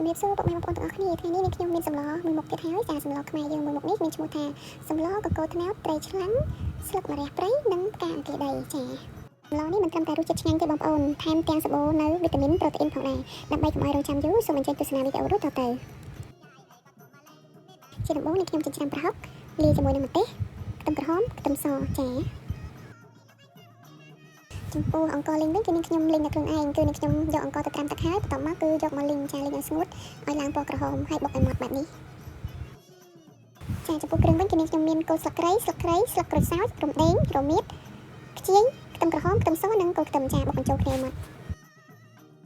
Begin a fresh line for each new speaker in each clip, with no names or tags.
ជំរាបសួរពុកម៉ែបងប្អូនទាំងអស់គ្នាថ្ងៃនេះនាងខ្ញុំមានសម្លមួយមុខទៀតហើយចាសម្លខ្មែរយើងមួយមុខនេះមានឈ្មោះថាសម្លកកូរត្នោតត្រីឆ្លាំងស្លឹកម្រះព្រៃនិងផ្កាអង្គាដីចាសម្លនេះមិនត្រឹមតែរសជាតិឆ្ងាញ់ទេបងប្អូនថែមទាំងសម្បូរនៅវីតាមីនប្រូតេអ៊ីនផងដែរដើម្បីកុំឲ្យរងចាំយូរសូមអញ្ជើញទស្សនាវីដេអូដូចតទៅជាដំបូងនាងខ្ញុំចិញ្ច្រាំប្រហុកលាយជាមួយនឹងម្ទេសខ្ទឹមក្រហមខ្ទឹមសចាចំពោះអង្ករលីងវិញគឺនាងខ្ញុំលីងតែខ្លួនឯងគឺនាងខ្ញុំយកអង្ករទៅត្រាំទឹកហើយបន្ទាប់មកគឺយកមកលីងចាលីងឲ្យស្ងួតឲ្យឡើងពណ៌ក្រហមហើយបុកឲ្យម៉ត់បែបនេះចាចំពោះគ្រឿងវិញគឺនាងខ្ញុំមានគល់ស្លឹកគ្រៃស្លឹកគ្រៃស្លឹកក្រូចសើចរំដេងរមៀតខ្ជាយខ្ទឹមក្រហមខ្ទឹមសនិងគល់ខ្ទឹមចាបុកបញ្ចូលគ្នាឲ្យម៉ត់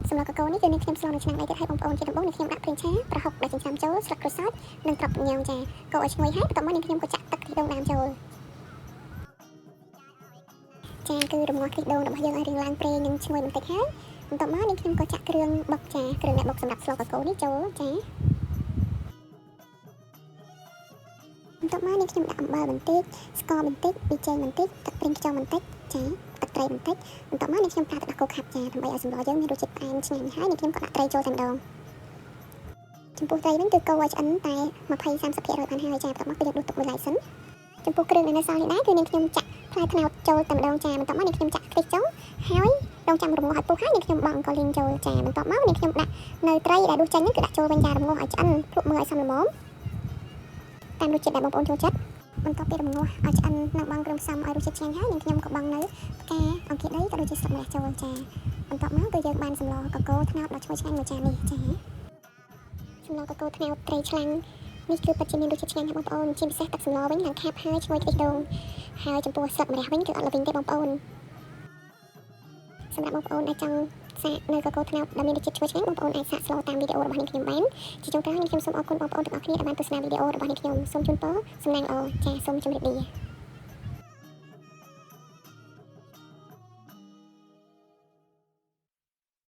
សម្រាប់កកូនេះគឺនាងខ្ញុំស្លនៅឆ្នាំងដីទៀតឲ្យបងប្អូនជាដំបូងនាងខ្ញុំដាក់ប្រេងឆាប្រហុកដែលចិញ្ច្រាំចូលស្លឹកក្រូចសើចនិងត្រប់ញ៉ាំចាកូរឲ្យឈ្ងុយហើយបន្ទាប់មកនាងខ្ញុំក៏ចាក់ទឹកខ្ទិះដូងដើមចូលចាគឺរងាស់ខ្ទិះដូងរបស់យើងឲ្យរៀងឡើងប្រេងនិងឈ្ងុយបន្តិចហើយបន្ទាប់មកនាងខ្ញុំក៏ចាក់គ្រឿងបុកចាគ្រឿងអ្នកបុកសម្រាប់ស្លកកូនេះចូលចាបន្ទាប់មកនាងខ្ញុំដាក់អំបិលបន្តិចស្ករបន្តិចប៊ីចេងបន្តិចទឹកប្រេងខ្យងបន្តិចចាទឹកត្រីបន្តិចបន្ទាប់មកនាងខ្ញុំប្រើទឹកដោះគោខាប់ចាដើម្បីឲ្យសម្លយើងមានរសជាតិផ្អែមឆ្ងាញ់ហើយនាងខ្ញុំក៏ដាក់ត្រីចូលតែម្ដងចំពោះត្រីវិញគឺកូរឲ្យឆ្អិនតែ20 30%បានហើយចាបន្ទាប់មកគឺយើងដួសទុកមួយឡែកសិនចំពោះគ្រឿងដែលនៅសល់នេះដែរគឺនាងខ្ញុំចាក់ផ្លែត្នោតចូលតែម្ដងចាបន្ទាប់មកនាងខ្ញុំចាក់ខ្ទិះចូលហើយរងចាំរងាស់ឲ្យពុះហើយនាងខ្ញុំបង់អង្ករលីងចូលចាបន្ទាប់មកនាងខ្ញុំដាក់នៅត្រីដែលដួសចេញហ្នឹងគឺដាក់ចូលវិញចារងាស់ឲ្យឆ្អិនភ្លក់មើលឲ្យសមល្មមតាមរសជាតិដែលបងប្អូនចូលចិត្តបន្ទាប់ពីរងាស់ឲ្យឆ្អិននិងបង់គ្រឿងផ្សំឲ្យរសជាតិឆ្ងាញ់ហើយនាងខ្ញុំក៏បង់នៅផ្កាអង្គាដីក៏ដូចជាស្លឹកម្រះចូលចាបន្ទាប់មកគឺយើងបានសម្លកកូរត្នោតដ៏ឈ្ងុយឆ្ងាញ់មួយចាននេះចាសម្លកកូរត្នោតត្រីឆ្លាំងនេះគឺពិតជាមានរសជាតិឆ្ងាញ់ណាស់បងប្អូនជាពិសេសទឹកសម្លវិញឡើងខាប់ហើយឈ្ងុយខ្ទិះដូងហើយចំពោះស្លឹកម្រះវិញគឺអត់ល្វីងទេបងប្អូនសម្រាប់បងប្អូនដែលចង់សាកនៅកកូរត្នោតដែលមានរសជាតិឈ្ងុយឆ្ងាញ់បងប្អូនអាចសាកស្លតាមវីដេអូរបស់នាងខ្ញុំបានជាចុងក្រោយនាងខ្ញុំសូមអរគុណបងប្អូនទាំងអស់គ្នាដែលបានទស្សនាវីដេអូរបស់នាងខ្ញុំសូមជូនពរសំណាងល្អចាសូមជម្រាបលា។